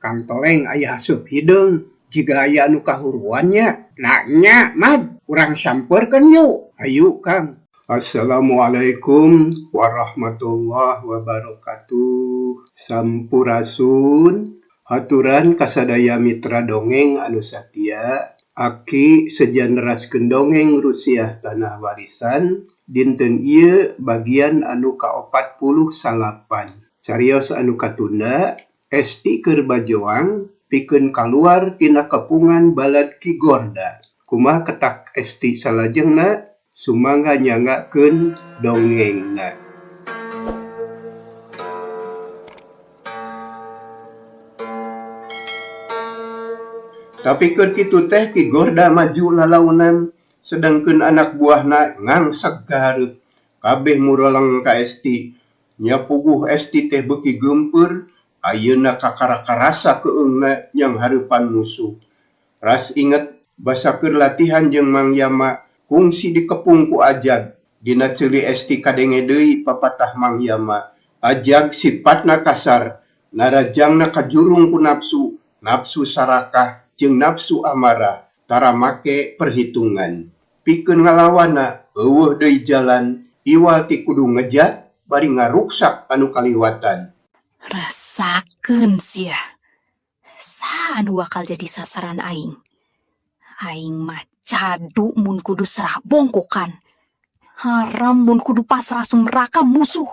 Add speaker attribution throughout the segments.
Speaker 1: Kang Toleng aya asup hideung jiga aya anu kahuruan nya. Nah nya Mad, urang sampeurkeun yu. Hayu Kang. Assalamualaikum warahmatullah wabarakatuh. Sampurasun. Haturan ka sadaya mitra dongeng anu satia, Aki seja neraskeun dongeng Rusiah Tanah Warisan dinten ieu bagian anu ka 49. Carios anu katunda, Esti keur bajoang pikeun kaluar tina kepungan balad Ki Gorda. Kumaha ketak Esti salajengna? Sumangga nyanggakeun dongengna. Tapi keur kitu teh Ki Gorda maju lalaunan sedengkeun anak buahna ngangseg ka hareup. Kabeh mureleng ka Esti. Nya puguh Esti teh beuki geumpeur, ayeuna kakara karasa keungna nyanghareupan musuh. Ras inget basa keur latihan jeung Mang Yama kungsi dikepung ku Ajag. Dina ceuli Esti kadenge deui papatah Mang Yama. Ajag sipatna kasar, narajangna kajurung ku napsu, napsu sarakah jeung napsu amarah, tara make perhitungan. Pikeun ngalawanna eueuh deui jalan, iwal ti kudu ngejat bari ngaruksak anu kaliwatan.
Speaker 2: Rasakeun sia. Saha anu bakal jadi sasaran aing? Aing mah cadu mun kudu serah bongkokan. Haram mun kudu pasrah sumeraka musuh.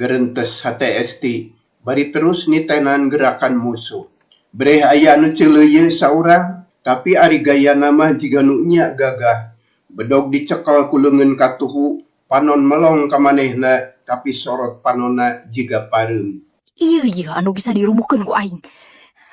Speaker 1: Gerentes hate Esti bari terus nitenan gerakan musuh. Breh aya anu ceuleuyeut saurang, tapi ari gayana mah jiga nu nya gagah. Bedog dicekel ku leungeun katuhu, panon melong ka manehna tapi sorot panonna jiga pareum.
Speaker 2: Ieu yeuh anu bisa dirubuhkeun ku aing.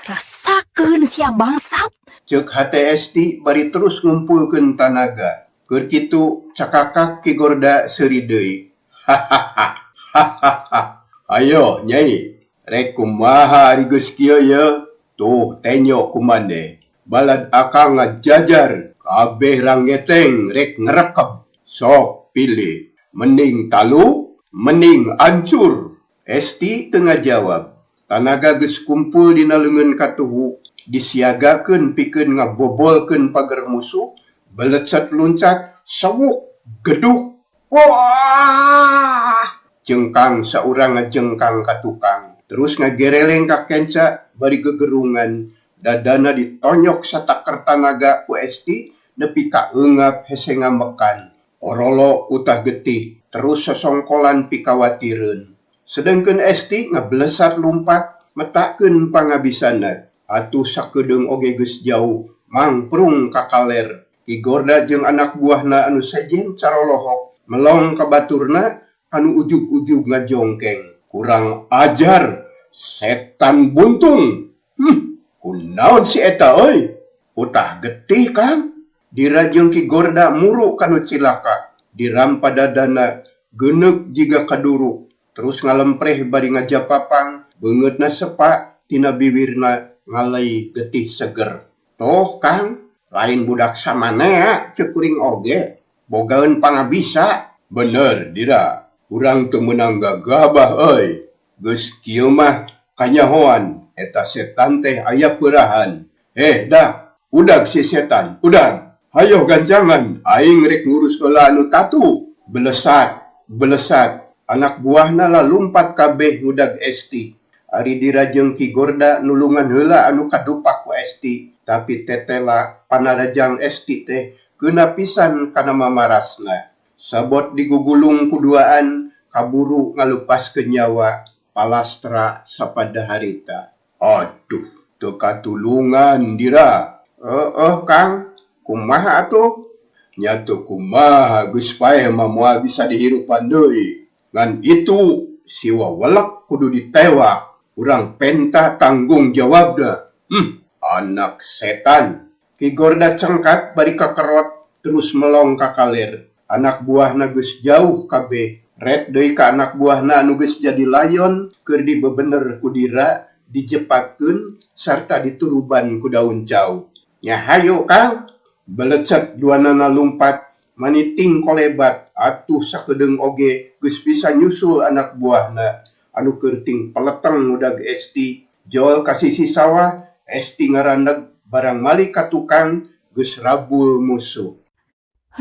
Speaker 2: Rasakeun sia bangsat!
Speaker 1: Ceuk hate Esti bari terus ngumpulkeun tanaga. Keur kitu cakakak Ki Gorda seuri deui. Hahaha. Hahaha. Hayoh Nyai, rek kumaha ari geus kieu yeuh? Tuh tenyo ku maneh. Balad akang ngajajar, kabeh rangeteng rek ngerekeb. Sok pilih, mending talu, mending ancur. Esti teu ngajawab. Tanaga geus kumpul dina leungeun katuhu, disiagakeun pikeun ngabobolkeun pager musuh, belecet luncat, sewuk, geduk. Woah! Jengkang saurang ngajengkang ka tukang, terus ngagereleng ka kenca bari gegerungan, dadana ditonyok sataker tanaga ku Esti nepi ka eungap hese ngamekan. Orolo utah getih, terus sosongkolan pikawatireun. Sedengkeun Esti ngablesat lumpat metakeun pangabisanna. Atuh sakedeung oge geus jauh, mangprung ka kaler. Ki Gorda jeung anak buahna anu sejen carolohok melong ka baturna anu ujug-ujug ngajongkeng. Kurang ajar, setan buntung! Huh, kunaon si eta euy? Utah getih, Kang! Dira jeung Ki Gorda muru ka nu cilaka. Dirampa dadana, geuneuk jiga kaduruk. Terus ngalempreh bari ngajapapang, beungeutna sepa tina biwirna ngalei getih seger. Toh Kang, lain budak samanea ceuk kuring oge, bogaeun pangabisa. Bener Dira, urang teu meunang gagabah euy. Geus kieu mah kanyahoan eta setan teh aya peurahan. Heh dah, udag si setan, udag. Hayoh gancangan, aing rek ngurus heula anu tatu. Belesat, belesat. Anak buahna lalumpat kabeh ngudag Esti. Ari Dira jeung Ki Gorda nulungan heula anu kadupak ku Esti, tapi tetela panarajang Esti teh keuna pisan kana mamarasna. Sabot digugulung ku duaan, kaburu ngalupaskeun nyawa palastra sapada harita. Aduh, teu katulungan Dira. Heueuh Kang, kumaha atuh? Nya teu kumaha geus paeh mah moal bisa dihirupan deui. Ngan itu si wawelek kudu ditewak, urang penta tanggung jawabna. Huh, anak setan. Ki Gorda cengkat bari kakerot terus melong ka kaler. Anak buahna geus jauh kabeh. Ret deui ka anak buahna anu geus jadi layon keur dibebener ku Dira, dijepatkeun sarta dituruban ku daun cau. Nya hayu Kang! Belecet duanana lumpat maniting kolebat atuh sakedeung oge geus bisa nyusul anak buahna anu keur ting peleteng ngudag Esti. Jol ka sisi sawah, Esti ngarandeg barang malik ka tukang geus rabul musuh.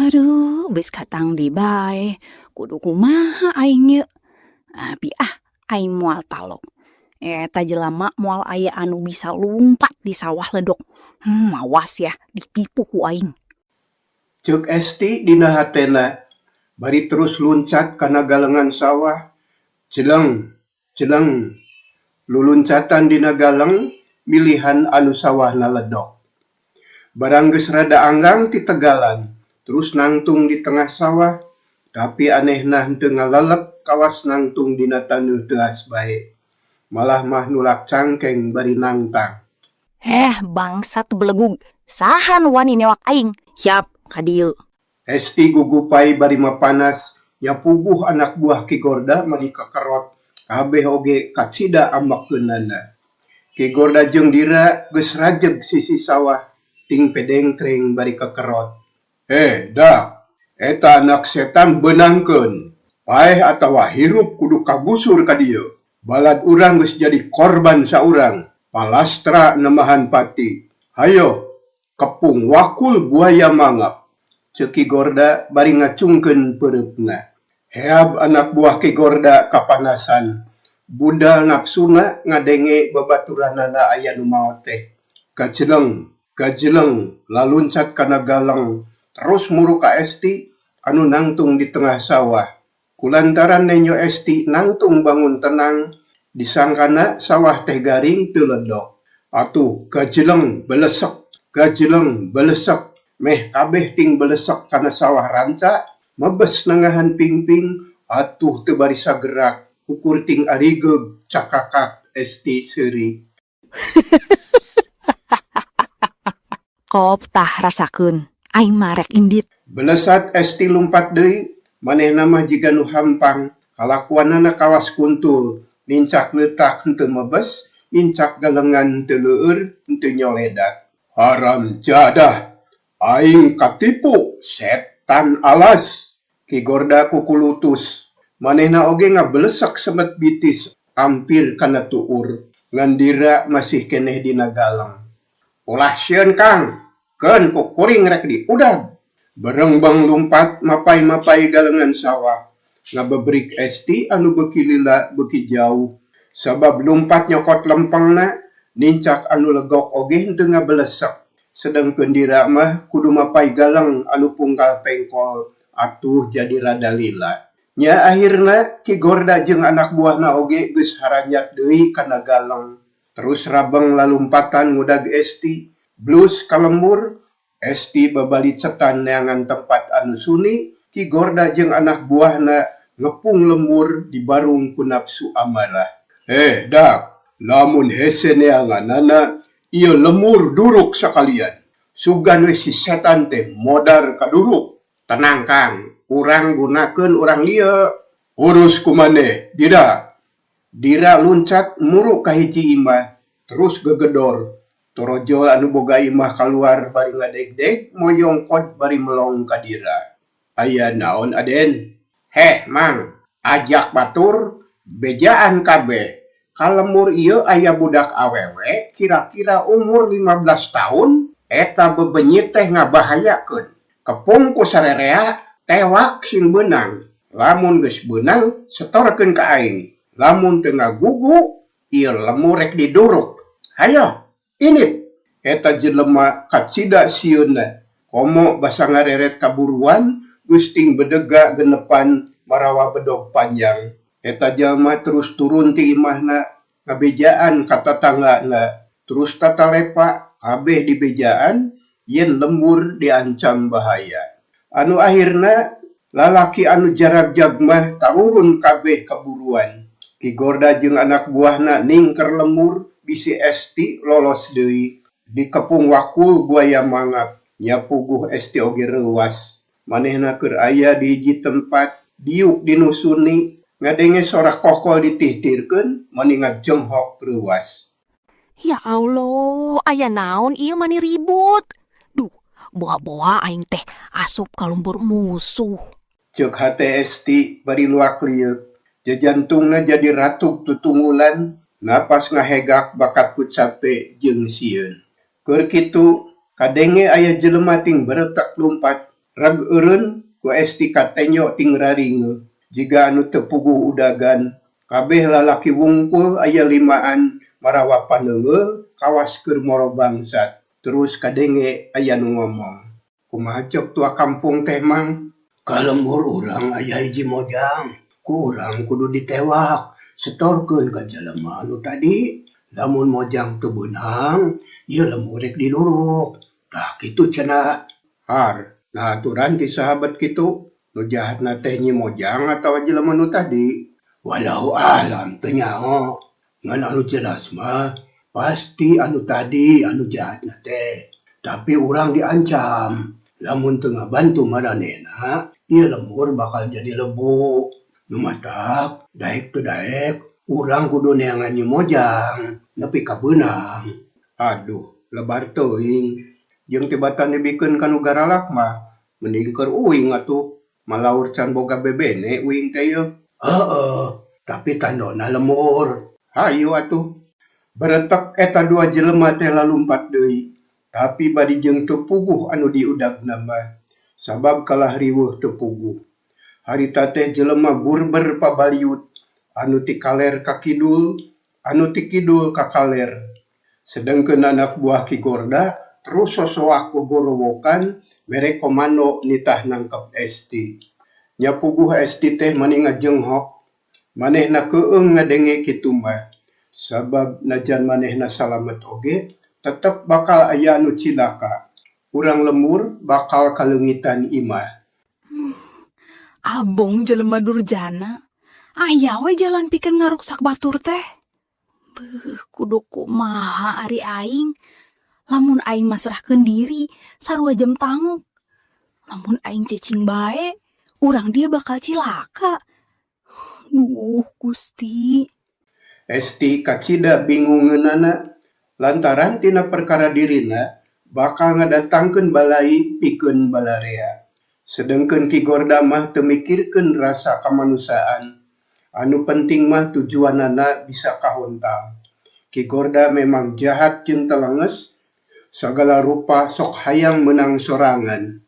Speaker 2: Aduh, geus katang deui bae. Kudu kumaha aing ye? Tapi ah, aing moal talok. Eta jelema moal aya anu bisa lumpat di sawah ledok. Awas ya, ditipu ku aing.
Speaker 1: Ceuk Esti dina hatena, bari terus luncat kana galengan sawah. Jeleng, jeleng, luluncatan dina galeng milihan anu sawahna ledok. Barang geus rada anggang ti tegalan, terus nangtung di tengah sawah, tapi anehna henteu ngalelep kawas nangtung dina taneuh teuas bae. Malah mah nulak cangkeng bari nangtang.
Speaker 2: Eh, bangsat belegug. Saha nu wani newak aing? Yap, ka dieu.
Speaker 1: Esti gugupay bari mapanas, nya puguh anak buah Ki Gorda mani kakerot, kabeh oge kacida ambekeunana. Ki Gorda jeung Dira geus rajeg sisi sawah ting pedengkreng bari kekerot. Eh, dak, eta anak setan beunangkeun. Paeh atawa hirup kudu kagusur ka dieu. Balad urang geus jadi korban saurang, palastra nemahan pati. Hayo, kepung wakul buaya mangap. Ceuk Ki Gorda bari ngacungkeun peureupna. Heab anak buah Ki Gorda kapanasan. Budal napsuna ngadenge babaturanana aya nu maot teh. Gajeleng, gajeleng, laluncat kana galeng, terus muru ka Esti anu nangtung di tengah sawah. Kulantaran nenjo Esti nangtung bangun tenang, disangkana sawah teh garing teu ledok. Atuh gajeleng belesek, gajeleng belesek, meh kabeh ting belesek kana sawah ranca, mebes nangahan pingping, atuh teu barisa gerak, ukur ting arigeug cakakak Esti seuri.
Speaker 2: Kop tah rasakeun, aing mah rek indit.
Speaker 1: Belesat Esti lumpat deui, manehna mah jiga nu hampang, kalakuanana kawas kuntul, nincak leutak henteu mebes, nincak galengan henteu leueur, henteu nyoledat. Haram jadah, aing katipu, setan alas! Ki Gorda kukulutus, manehna oge ngabelesek semet bitis ampir kana tuur, ngan Dira masih keneh dina galeng. Ulah sieun Kang, keun ku kuring rek diudag! Berengbeng lumpat mapay-mapay galengan sawah, ngabebrik Esti anu beuki lila beuki jauh. Sabab lumpat nyokot lempengna, nincak anu legok oge henteu ngabelesek. Sedengkeun Dira mah kudu mapay galeng anu pungkal pengkol, atuh jadi rada lila. Nya ahirna Ki Gorda jeung anak buahna oge geus haranjat deui kana galeng. Terus rabeng lalumpatan ngudag Esti, blus ka lembur, Esti babalicetan neangan tempat anu suni, Ki Gorda jeung anak buahna ngepung lembur dibarung ku napsu amarah. Eh, dak, lamun hese neanganana, ieu lemur duruk sakalian. Sugan we si setan teh modar ka duruk. Tenang Kang, urang gunakeun urang lieu. Urus ku maneh, Dira. Dira luncat muru ka hiji imah, terus gegedor. Torojol anu boga imah kaluar bari ngadegdeg moyongkot bari melong ka Dira. Aya naon Aden? Heh Mang, ajak batur, bejaan kabeh. Ka lembur ieu aya budak awewe kira-kira umur 15 taun, eta bebenyit teh ngabahayakeun. Kepung ku sarerea, tewak sing beunang. Lamun geus beunang, setorkeun ka aing. Lamun teu ngagugu, ieu lemur rek diduruk. Hayo, indit! Eta jelema kacida sieunna. Komo basa ngareret kaburuan, geus ting bedega genepan marawa bedog panjang. Eta jalma terus turun ti imahna, ngabejaan ka tatanggana. Terus tatalepa, kabeh dibejaan, yen lembur diancam bahaya. Anu ahirna, lalaki anu jaragjag mah tarurun kabeh kaburuan. Ki Gorda jeung anak buahna ningker lembur, bisi Esti lolos deui. Dikepung wakul buaya mangap, nya puguh Esti oge reuwas. Manehna keur aya di hiji tempat, diuk dinu suni, ngadenge sora kokol ditihtirkeun, mani ngajenghok reuwas.
Speaker 3: Ya Allah, aya naon ieu mani ribut. Duh, boa-boa aing teh asup ka lembur musuh.
Speaker 1: Ceuk hate Esti bari luak lieuk. Jajantungna jadi ratug tutunggulan, Napas ngahegak bakat ku cape jeung sieun. Keur kitu, kadenge aya jelema ting beretek lumpat, reg eureun ku Esti katenjo ting raringeuh. Jiga anu teu puguh udagan. Kabeh lalaki wungkul aya limaan marawa paneungeul kawas keur moro bangsat. Terus kadenge aya nu ngomong. Kumaha ceuk tua kampung teh Mang? Ka lembur urang aya hiji mojang, ku urang kudu ditewak, setorkeun ka jelema anu tadi. Lamun mojang teu beunang, ieu lembur rek diduruk. Tah kitu cenah. Har, naha aturan ti sahabat kitu? Nu jahatna teh Nyi Mojang atawa jelema nu tadi? Wallahu a'lam teu nyaho. Ngan anu jelas mah pasti anu tadi anu jahatna teh. Tapi urang diancam, lamun teu ngabantu maranehna, ieu lembur bakal jadi lebu. Nu matak, daek teu daek, urang kudu neangan Nyi Mojang nepi ka beunang. Aduh, lebar teuing. Jeung tibatan dibikeun ka nu garalak mah, mending keur uing atuh. Malaur can boga bebene uing teh yeuh. Heueuh, tapi tandona lembur. Hayu atuh. Beretek eta dua jelema teh lalumpat deui, tapi bari jeung teu puguh anu diudagna mah, sabab kalah riweuh teu puguh. Harita teh jelema burber pabaliut, anu ti kaler ka kidul, anu ti kidul ka kaler. Sedengkeun anak buah Ki Gorda terus sosoak gogorowokan mere komando nitah nangkep Esti. Nya puguh Esti teh mani ngajenghok, manehna keueung ngadenge kitu mah, sabab najan manehna salamet oge tetep bakal aya anu cilaka. Urang lembur bakal kaleungitan imah.
Speaker 2: Abong jelema durjana. Aya we jalan pikeun ngaruksak batur teh. Beuh, kudu kumaha ari aing. Lamun aing masrahkeun diri, sarua jam tanguk. Lamun aing cicing bae, urang dia bakal cilaka. Duh, Gusti.
Speaker 1: Esti kacida bingungeunana lantaran tina perkara dirina bakal ngadatangkeun balai pikeun balarea. Sedengkeun Ki Gorda mah teu mikirkeun rasa kamanusiaan. Anu penting mah tujuanana bisa kahontal. Ki Gorda memang jahat jeung telenges, sagala rupa sok hayang meunang sorangan.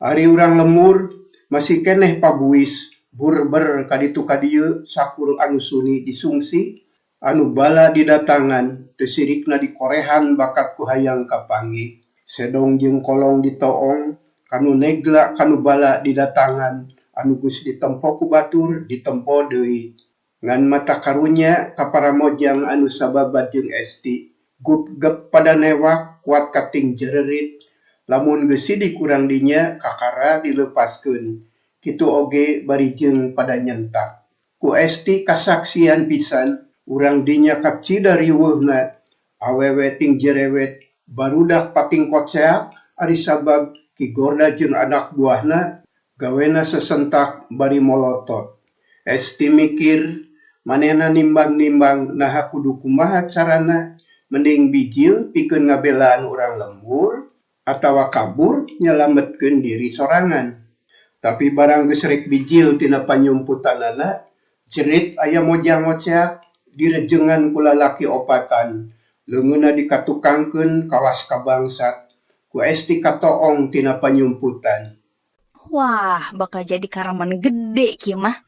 Speaker 1: Ari urang lembur masih keneh pabuis, burber ka ditu ka dieu sakur anu suni disungsi, anu bala didatangan, teu sirikna dikorehan bakat ku hayang kapanggih. Sedong jeung kolong ditoong, kanu negla kanu bala didatangan, anu geus ditempo ku batur ditempo deui. Ngan mata karunya ka para mojang anu sababad jeung Esti. Gupgep pada newak kuat kating jererit, lamun geus sidik urang dinya kakara dileupaskeun. Kitu oge bari jeung pada nyentak. Ku Esti kasaksian pisan, urang dinya kacida riweuhna, awewe ting jerewet, barudak pating koceak ari sabab Ki Gorda jeung anak buahna gawena sesentak bari molotot. Esti mikir, manehna nimbang-nimbang naha kudu kumaha carana mending bijil pikeun ngabelaan urang lembur atawa kabur nyalametkeun diri sorangan. Tapi barang geus rek bijil tina panyumputanana, jerit aya mojang ngoceak direjengan ku lalaki opatan, leungeunna dikatukangkeun kawas ka bangsat, ku Esti katoong tina panyumputan.
Speaker 2: Wah, bakal jadi karaman gede kieu mah.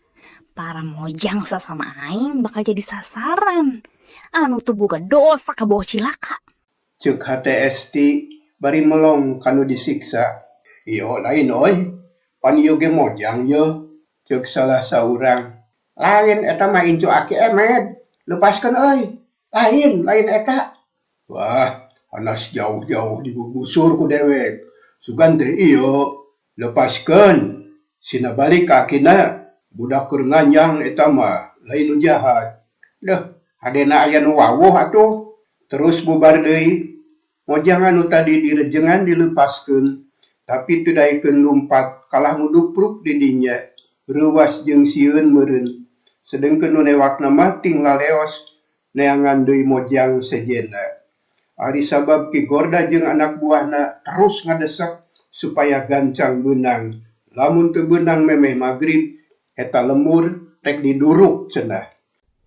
Speaker 2: Para mojang sasama aing bakal jadi sasaran. Anu teu boga dosa kabawa cilaka.
Speaker 1: Ceuk hate Esti bari melong kanu disiksa. Iyo lain euy, pan ieu ge mojang yeuh, ceuk salah saurang. Lain eta mah incu aki Emed, lepaskeun euy. Lain, lain eta. Wah, anas jauh-jauh digugusur ku dewek. Sugan teh ieu, lepaskeun. Sina balik ka akina, budak keur nganjang eta mah, lain nu jahat. Deuh, hadena aya nu wawuh atuh. Terus bubar deui. Mojang anu tadi direjengan dileupaskeun, tapi teu daekeun lumpat kalah ngudupruk di dinya, reuwas jeung sieun meureun. Sedengkeun nu newakna mah ting laleos neangan deui mojang sejenna. Ari sabab Ki Gorda jeung anak buahna terus ngadesek supaya gancang beunang. Lamun teu beunang memeh magrib, eta lembur rek diduruk cenah.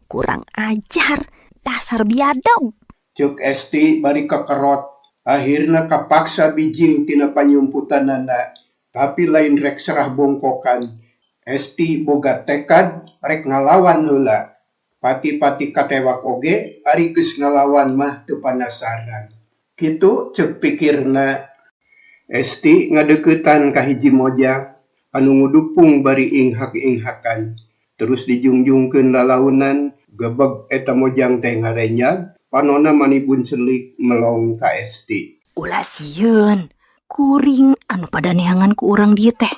Speaker 3: Kurang ajar,
Speaker 2: Dasar biadab.
Speaker 1: Ceuk Esti bari kekerot. Akhirna kapaksa bijil tina panyumputanana, tapi lain rek serah bongkokan. Esti boga tekad rek ngalawan heula. Pati-pati katewak oge ari geus ngalawan mah teu panasaran. Kitu ceuk pikirna. Esti ngadeuketan ka hiji mojang anu ngudupung bari inghak-inghakan. Terus dijungjungkeun lalaunan, gebeg eta mojang teh ngarenyag, panonna mani buncelik melong ka Esti.
Speaker 2: Ulah sieun. Kuring anu pada neangan ku urang dieu teh.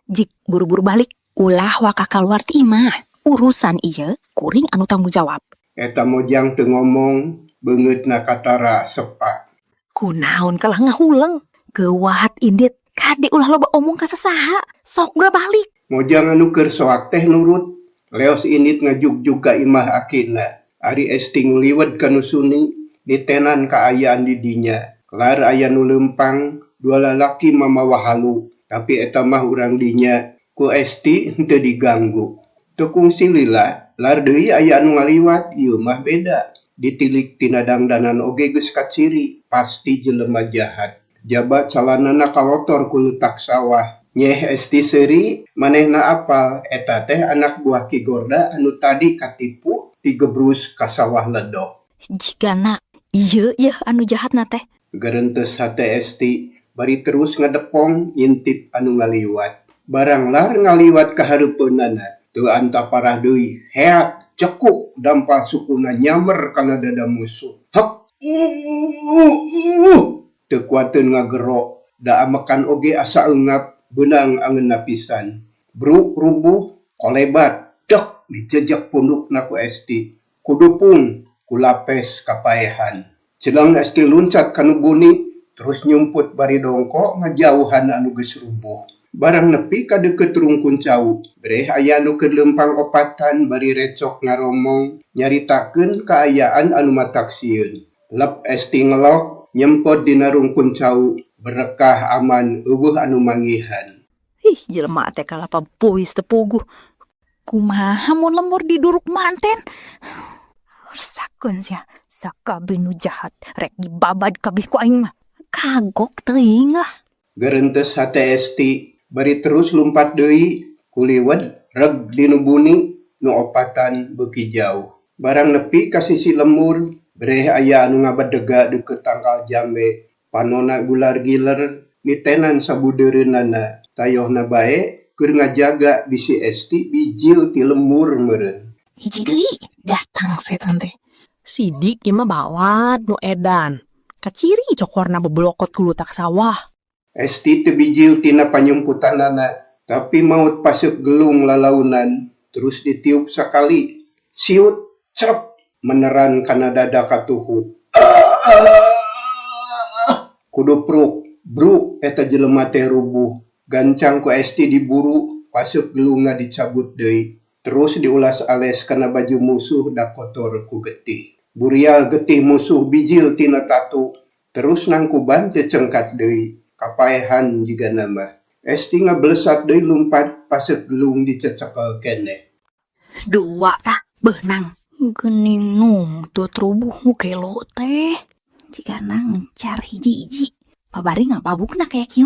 Speaker 2: Jik buru-buru balik, ulah waka kaluar ti imah. Urusan ieu kuring anu tanggung jawab.
Speaker 1: Eta mojang teu ngomong, beungeutna katara sepa.
Speaker 2: Kunaon kalah ngahuleng. Geuwat indit, kade ulah loba omong ka sasaha. Sok geura balik.
Speaker 1: Mojang anu keur soak teh nurut. Leos indit ngajugjug ka imah akina. Ari Esti nguliwet ka nu suni, nitenan kaayaan di dinya. Lar aya nu leumpang, dua lalaki mamawa halu, tapi eta mah urang dinya. Ku Esti henteu diganggu. Teu kungsi lila, lar deui aya anu ngaliwat, ieu mah beda. Ditilik tina dangdanan oge geus kaciri, pasti jelema jahat. Jaba calanana kalotor ku leutak sawah. Nyeh Esti seuri, manehna apal eta teh anak buah Ki Gorda anu tadi katipu tigebrus ka sawah ledoh.
Speaker 2: Jigana ieu yeuh anu jahatna teh.
Speaker 1: Gerentes hate Esti, bari terus ngadepong ngintip anu ngaliwat. Barang lar ngaliwat ka hareupeunana, teu antaparah deui, heat, cekuk dampal sukuna nyamer kana dada musuh. Hek! Uuuuh! Teu kuateun ngagero, da amekan oge asa eungap, beunang angeunna pisan. Bruk rubuh, kolebat, dek dijejek pundukna ku Esti. Kudupung, kulapes kapaehan. Ceuleng Esti luncat ka nu buni, terus nyumput bari dongko ngajauhan anu geus rubuh. Barang nepi ka deukeut rungkun cau, breh aya anu keur leumpang opatan bari recok ngaromong nyaritakeun kaayaan anu matak sieun. Lep Esti ngelok, nyempot dina rungkun cau, berekah aman euweuh anu manggihan.
Speaker 2: Ih, jelema teh kalapa boys teu puguh. Kumaha mun lembur diduruk manten? Resakeun sia, sakabeh nu jahat rek dibabad kabeh ku aing mah. Kagok teuing lah.
Speaker 1: Gerentes hate Esti, bari terus lumpat deui, kuliwet reg dinu buni, nu opatan beuki jauh. Barang nepi ka sisi lembur, breh aya anu ngabedega deukeut tangkal jambe. Panonna gular giler, nitenan sabudeureunana. Tayohna bae keur ngajaga bisi Esti bijil ti lembur meureun.
Speaker 2: Hiji deui datang setan teh.
Speaker 3: Sidik ieu mah balad nu edan. Kaciri cokorna beblokot ku lutak sawah.
Speaker 1: Esti teu bijil tina panyumputanana, tapi maot paseuk gelung lalaunan, terus ditiup sakali. Siut, crep, meneran kana dada katuhu. Kudupruk, bruk eta jelema teh rubuh. Gancang ku Esti diburu, paseuk gelungna dicabut deui. Terus diulas ales kana baju musuh da kotor ku getih. Burial getih musuh bijil tina tatu, terus nangkuban teu cengkat deui. Kapaehan jigana mah. Esti ngablesat deui lumpat, paseuk gelung dicecekel keneh.
Speaker 2: Dua tah beunang. Geuning nungtut rubuh nu gelo teh. Jigana ngencar hiji-hiji. Babari ngababukna kaya kieu.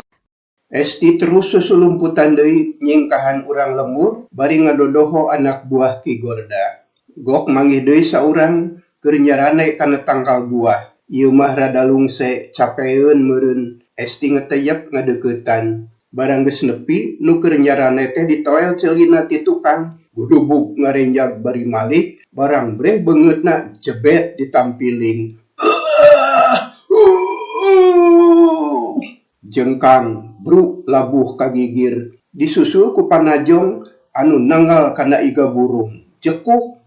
Speaker 1: Esti terus susulumputan deui nyingkahan urang lembur bari ngadodoho anak buah Ki Gorda. Gok manggih deui saurang keur nyarande kana tangkal buah. Ieu mah rada lungse, capeun meureun. Esti ngeteyep ngadeuketan. Barang geus nepi, nu keur nyarande teh ditoel ceulina ti tukang, gudubug ngarenjag bari malik, barang breh beungeutna jebet ditampiling. Jengkang, bruk labuh ka gigir, disusul ku panajong anu nanggal kana iga burung. Jekuk,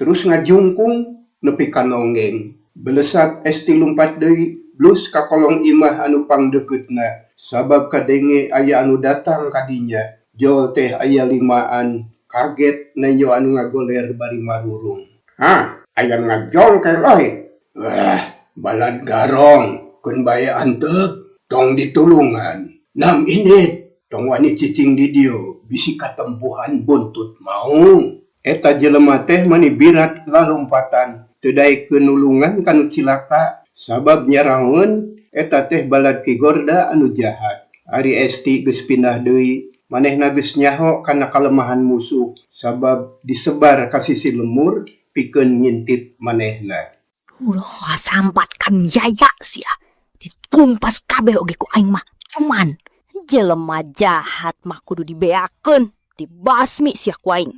Speaker 1: terus ngajungkung nepi ka nonggeng. Belesat Esti lumpat deui, blus ka kolong imah anu pangdeukeutna, sabab kadenge aya anu datang ka dinya. Jol teh aya limaan, kaget nenjo anu ngagoler bari marurung. Hah, aya nu ngajongker euy. Wah, balad garong, keun bae antep, tong ditulungan. Nam indit, tong wani cicing di dieu, bisi katempuhan buntut maung. Eta jelema teh mani birat lalompatan, teu daekeun nulungan ka nu cilaka sabab nyarahoeun eta teh balad Ki Gorda anu jahat. Ari Esti geus pindah deui, manehna geus nyaho kana kalemahan musuh sabab disebar ka sisi lembur pikeun ngintip manehna.
Speaker 3: Ulah sampat kaniaya sia. Ditumpas kabeh oge ku aing mah. Cuman
Speaker 2: Jelema jahat mah kudu dibeakeun, dibasmi sia ku aing.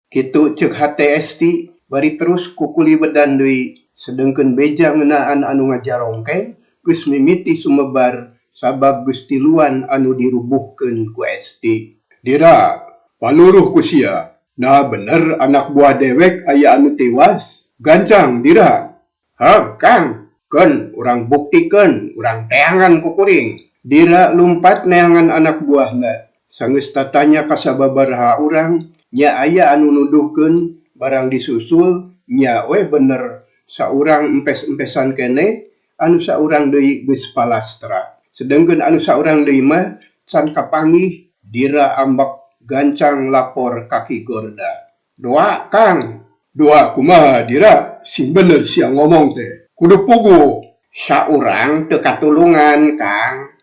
Speaker 1: Kitu ceuk hate Esti bari terus kukuliwedan deui, sedengkeun beja ngeunaan anu ngajarongkeng geus mimiti sumebar sabab geus tiluan anu dirubuhkeun ku Esti. Dira, paluruh ku sia. Nah bener anak buah dewek aya anu tiwas. Gancang Dira. Heuh Kang, keun urang buktikeun, urang teangan ku kuring. Dira lumpat neangan anak buahna. Sanggeus tatanya ka sababaraha urang, nya aya anu nuduhkeun barang disusul nya we bener saurang empes-empesan keneh, anu saurang deui geus palastra. Sedengkeun anu saurang deui mah can kapanggih. Dira ambek gancang lapor ka Ki Gorda. Doa Kang. Doa kumaha Dira, sing bener sia ngomong teh. Kudu puguh. Saurang teu katulungan Kang.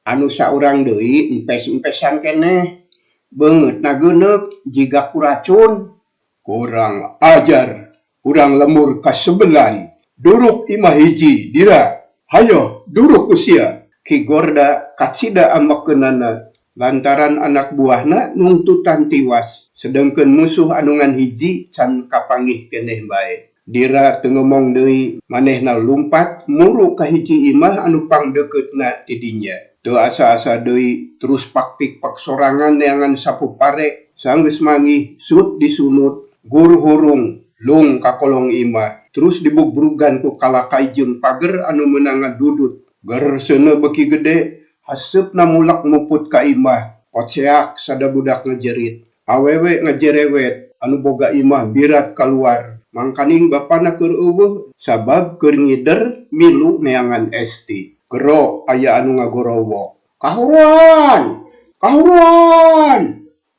Speaker 1: Anu saurang deui empes-empesan keneh. Beungeutna geuneuk jiga kuracun. Kurang ajar. Urang lembur kasebelan. Duruk imah hiji Dira. Hayo duruk ku sia. Ki Gorda kacida ambekeunana lantaran anak buahna nungtutan tiwas sedengkeun musuh anu ngan hiji can kapanggih keneh bae. Dira teu ngomong deui, manehna lumpat muru ka hiji imah anu pangdeukeutna ti dinya. Teu asa-asa deui terus pak-pik-pak sorangan neangan sapu pare, sanggeus manggih sut disunut, gur hurung lung ka kolong imah, terus dibugbrugan ku kalakay jeung pager anu meunang ngadudut. Ger seuneu beuki gede, haseupna mulek muput ka imah, koceak sada budak ngajerit. Awewe ngajerewet, anu boga imah birat kaluar. Mangkaning bapana keur euweuh sabab keur ngider milu neangan Esti. Gero aya anu ngagorowok. Kahuruan! Kahuruan!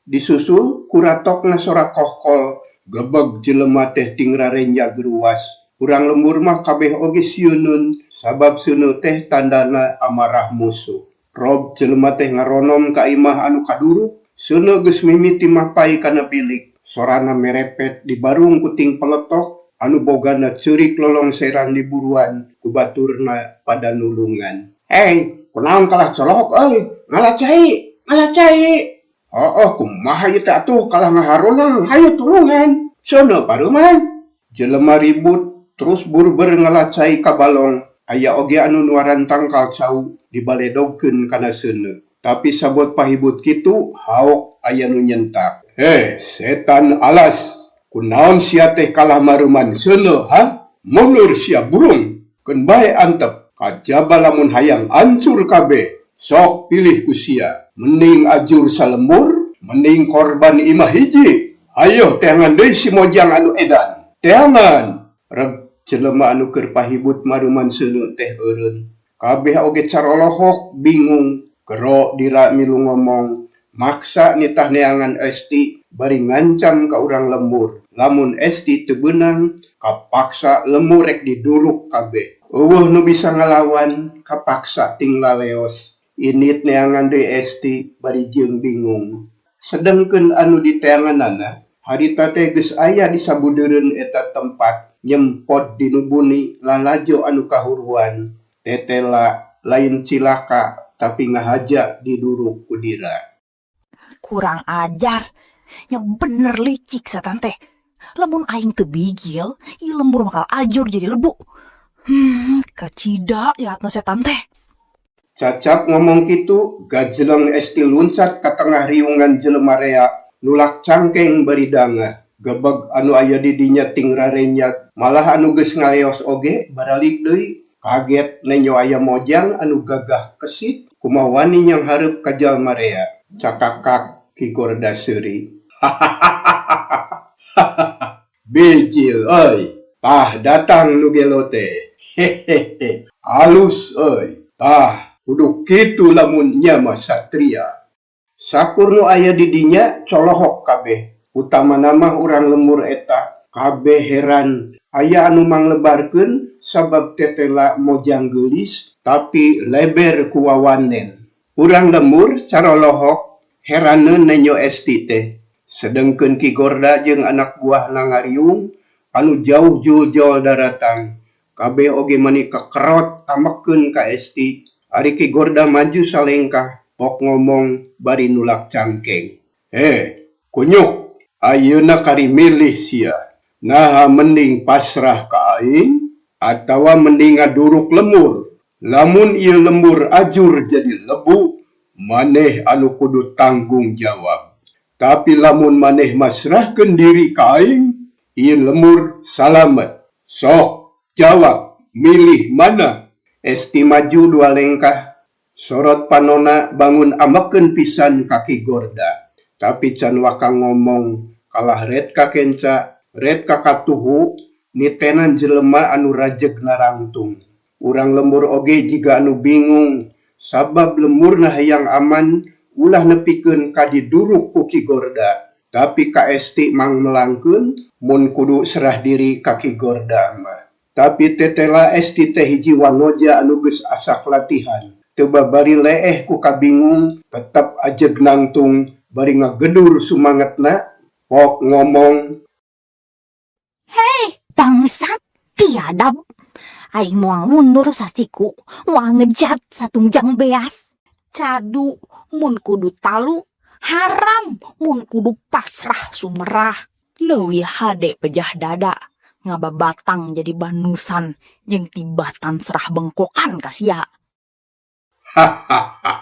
Speaker 1: Disusul ku ratokna sora kohkol, gebeg jelema teh ting rarenja geruas. Urang lembur mah kabeh oge sieuneun sabab seuneu teh tandana amarah musuh. Rob jelema teh ngaronom ka imah anu kaduruk, seuneu geus mimiti mapay kana bilik. Sorana merepet dibarung ku ting peletok, anu bogana ceurik lolongseran diburuan ku baturna pada nulungan. Hei, kunaon kalah colok euy, ngala cai, ngala cai. Hooh kumaha ieu teh atuh kalah ngaharonang, hayu tulungan. Seuneu pareuman. Jelema ribut terus burber ngala cai ka balong, aya oge anu nuaran tangkal cau dibaledogkeun kana seuneu. Tapi sabot pahibut kitu haok aya nu nyentak. Heh, setan alas. Kunaon sia teh kalah mareuman seuneu, ha? Mundur sia burung. Keun bae antep. Kajaba lamun hayang ancur kabeh. Sok pilih ku sia. Mending ajur salembur, mending korban imah hiji. Hayoh teangan deui si Mojang anu edan. Teangan. Reg jelema anu keur pahibut mareuman seuneu teh eureun. Kabeh oge carolohok bingung. Gero Dira milu ngomong. Maksa nitah neangan Esti bari ngancam ka urang lembur. Lamun Esti teu beunang, kapaksa lembur rek diduruk kabeh. Euweuh nu bisa ngalawan, kapaksa ting laleos. Indit neangan deui Esti bari jeung bingung. Sedengkeun anu diteanganana, harita teh geus aya di sabudeureun eta tempat nyempod dinu buni lalajo anu kahuruan. Tetela lain cilaka tapi ngahaja diduruk ku Dira.
Speaker 2: Kurang ajar. Nya bener licik setan teh. Lamun aing teu bigil, ieu lembur bakal ajur jadi lebu. Kacida jahatna setan teh.
Speaker 1: Cacap ngomong kitu, gajeleng Esti luncat ka tengah riungan jelema rea, nulak cangkeng bari dangah. Gebeg anu aya di dinya ting rarenyag, malah anu geus ngaleos oge baralik deui. Kaget nenjo aya Mojang anu gagah kesit, kumaha wani nyanghareup ka jalma rea. Cakakak Ki Gorda seuri. Bijil euy, tah datang nu gelo teh. Hehehe, alus euy. Tah, kudu kitu lamun nya mah satria. Sakur nu aya di dinya colohok kabeh. Utamana mah urang lembur eta. Kabeh heran, aya anu manglebarkeun sabab tetela mojang geulis tapi leber ku wawanen. Urang lembur caralohok heraneun nenjo Esti teh. Sedengkeun Ki Gorda jeung anak buahna ngariung anu jauh juljol daratang. Kabeh oge mani kekerot amekeun ka Esti. Ari Ki Gorda maju salengkah pok ngomong bari nulak cangkeng. Heh, kunyuk! Ayeuna kari milih sia. Naha mending pasrah ka aing atawa mending ngaduruk lembur. Lamun ieu lembur ajur jadi lebu, maneh anu kudu tanggung jawab. Tapi lamun maneh masrahkeun diri ka aing, ieu lembur salamet. Sok, jawab, milih mana? Esti maju dua lengkah, sorot panona bangun amekeun pisan ka Ki Gorda. Tapi can waka ngomong, kalah ret ka kenca, ret ka katuhu, nitenan jelema anu rajeg narangtung. Urang lembur oge jiga anu bingung, sabab lemburna hayang aman, ulah nepikeun ka diduruk ku Ki Gorda. Tapi ka Esti mangmelangkeun mun kudu serah diri ka Ki Gorda mah. Tapi tetela Esti teh hiji wanoja anu geus asak latihan. Teu babari leeh ku kabingung, tetep ajeg nangtung bari ngagedur sumangetna, pok ngomong.
Speaker 2: Hei, bangsat, biadab. Aing moal mundur sasiku, moal ngejat satungjang beas.
Speaker 3: Cadu mun kudu talu, haram mun kudu pasrah sumerah.
Speaker 2: Leuwih hade pejah dada, ngababatang jadi banusan jeung tibatan serah bengkokan ka sia.
Speaker 1: Hahaha.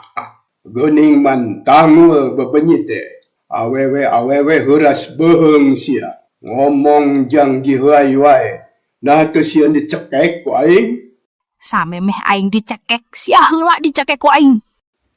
Speaker 1: Geuning man tangul bebenyi teh. Awewe-awewe heuras beuheung sia. Ngomong jang jiheuay wae. Naha teu sieun dicekek ku aing?
Speaker 3: Samemeh aing dicekek, sia heula dicekek ku aing.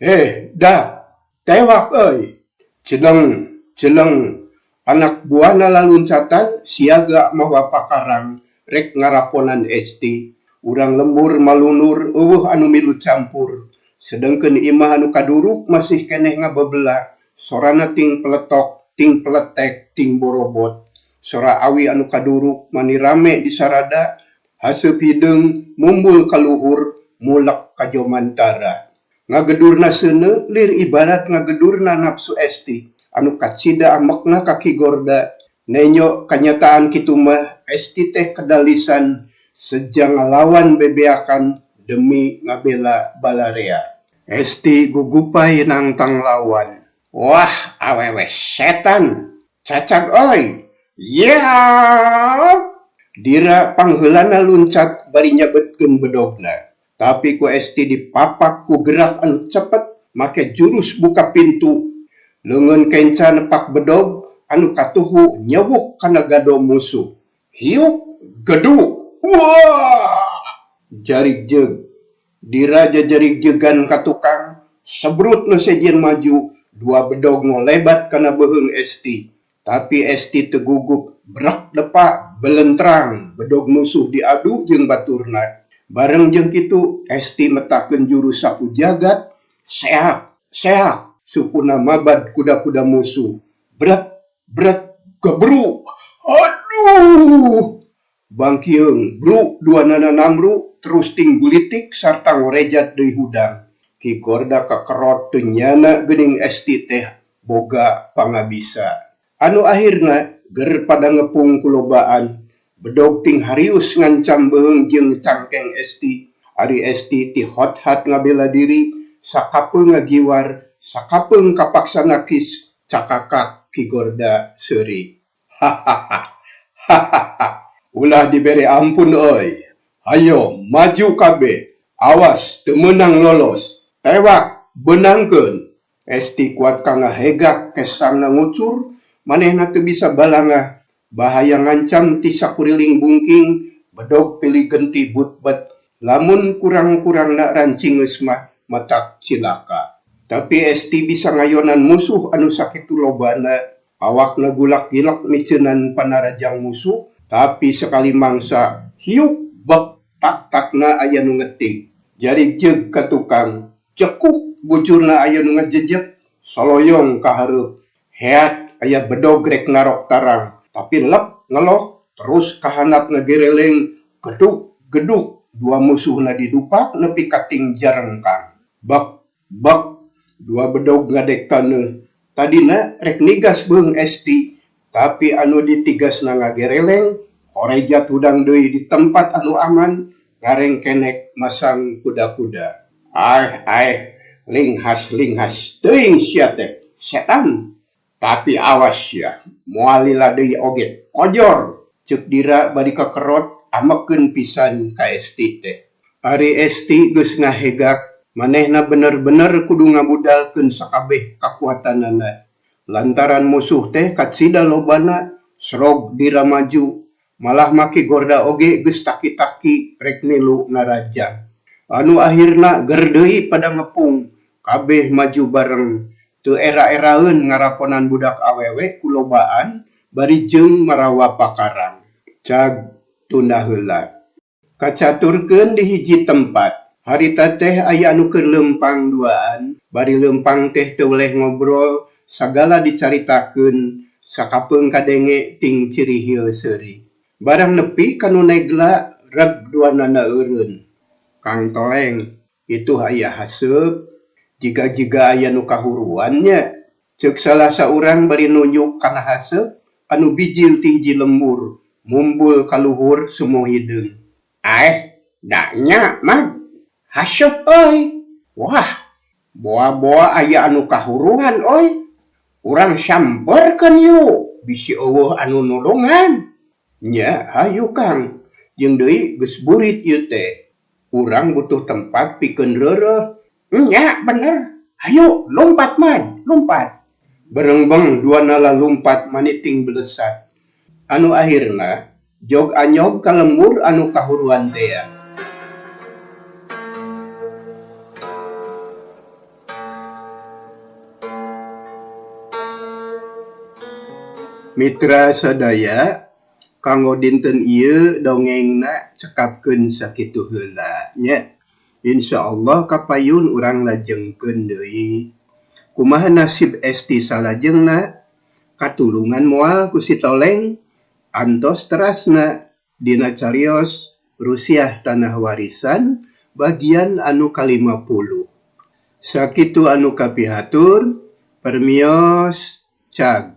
Speaker 1: Eh, dah. Tewak euy. Celeng, celeng. Anak buahna laluncatan siaga mawa pakarang rek ngaraponan Esti. Urang lembur malunur euweuh anu milu campur. Sedengkeun imah anu kaduruk masih keneh ngabebela, sorana ting peletok, ting peletek, ting borobot. Sora awi anu kaduruk mani rame di sarada, haseup hideung mumbul ka luhur, mulek ka jomantara. Ngagedurna seuneu lir ibarat ngagedurna nafsu Esti anu kacida amekna ka Ki Gorda. Nenyo kanyataan kitu mah Esti teh kedalisan seja ngalawan bebeakan demi ngabela balarea. Esti gugupay nangtang lawan. Wah, awewe setan. Cacag euy. Yeap! Dira pangheulana luncat bari nyabetkeun bedogna. Tapi ku Esti dipapak ku gerak anu cepet make jurus buka pintu. Leungeun kenca nepak bedog anu katuhu nyewuk kana gado musuh. Hiuk gedu. Wah! Jarig jeug. Dira jajarigjegan ka tukang, sebrut nu sejen maju, dua bedog ngolebat kana beuheung Esti. Tapi Esti teu gugup, brek depa, belentrang, bedog musuh diadu jeung baturna. Bareng jeung kitu, Esti metakeun jurus sapu jagat, seak, seak, supuna mabad kuda-kuda musuh. Brek, brek, gebru, aduh! Bangkieung, bru, duanana namru, terus ting gulitik sarta ngorejat deui hudang. Ki Gorda kakerot teu nyana geuning Esti teh boga pangabisa. Anu ahirna ger pada ngepung kulobaan, bedog ting harius ngancam beuheung jeung cangkeng Esti. Ari Esti ti hot-hat ngabela diri, sakapeung ngagiwar, sakapeung kapaksa nakis, cakakak Ki Gorda seuri. Hahaha. Hahaha. Ulah dibere ampun euy. Hayo maju kabeh. Awas teu meunang lolos. Tewak, beunangkeun. Esti kuat ka ngahegak kesangna ngucur, manehna teu bisa balangah. Bahaya ngancam ti sakuriling bungking, bedog pilih genti butbet. Lamun kurang-kurangna rancingeus mah matak cilaka. Tapi Esti bisa ngayonan musuh anu sakitu lobana. Awakna gulak-gilak miceunan panarajang musuh, tapi sekali mangsa hiuk bek tak-takna aya nu ngetik. Jarig jeug ka tukang, cekuk bujurna aya nu ngajejep, soloyong ka hareup. Heat Aya bedog rek narok tarang, tapi lep ngelok terus kahandap ngagereleng geduk geduk dua musuhna didupak nepi ka ting jarengkang. Bek bek dua bedog ngadek taneuh. Tadina rek nigas beuheung Esti, tapi anu ditigasna ngagereleng korejat hudang deui di tempat anu aman ngarengkenek masang kuda-kuda. Aeh aeh linghas-linghas teuing sia teh setan. Tapi awas sia, moal lila deui oge kojor, ceuk Dira bari kakerot amekeun pisan ka Esti teh. Ari Esti geus ngahegak, manehna bener-bener kudu ngabudalkeun sakabeh kakuatanana. Lantaran musuh teh kacida lobana, srog Dira maju, malah make gorda oge geus taki-taki rek milu ngarajang. Anu ahirna ger deui pada ngepung, kabeh maju bareng. Teu era-eraeun ngaraponan budak awewe kulobaan bari jeung marawa pakarang. Cag tunda heula. Kacaturkeun di hiji tempat. Harita teh aya anu keur leumpang duaan, bari leumpang teh teu weleh ngobrol, sagala dicaritakeun, sakapeung kadenge ting cirihil seuri. Barang nepi ka nu negla reg duanana eureun. Kang Toleng, ituh aya haseup, jiga-jiga aya nu kahuruan nya. Ceuk salah saurang bari nunjuk kana haseup anu bijil ti hiji lembur, mumbul ka luhur sumuh hideung. Aeh, da nya mah haseup euy. Wah, boa-boa aya anu kahuruan euy. Urang sampeurkeun yuk, bisi eueuh anu nulungan. Nya, hayu Kang. Jeung deui geus burit ieu teh. Urang butuh tempat pikeun reureuh. Nya bener. Hayu lumpat man, lumpat. Berengbeng duanala lumpat maniting belesat. Anu ahirna jog anyog ka lembur anu kahuruan tea. Mitra sadaya, kanggo dinten ieu dongengna cekapkeun sakitu heula nya. Insyaallah kapayun urang lajengkeun deui. Kumaha nasib Esti salajengna? Katulungan moal ku si Toleng? Antos terasna dina carios Rusiah Tanah Warisan bagian anu ka-50. Sakitu anu kapihatur, permios, cag.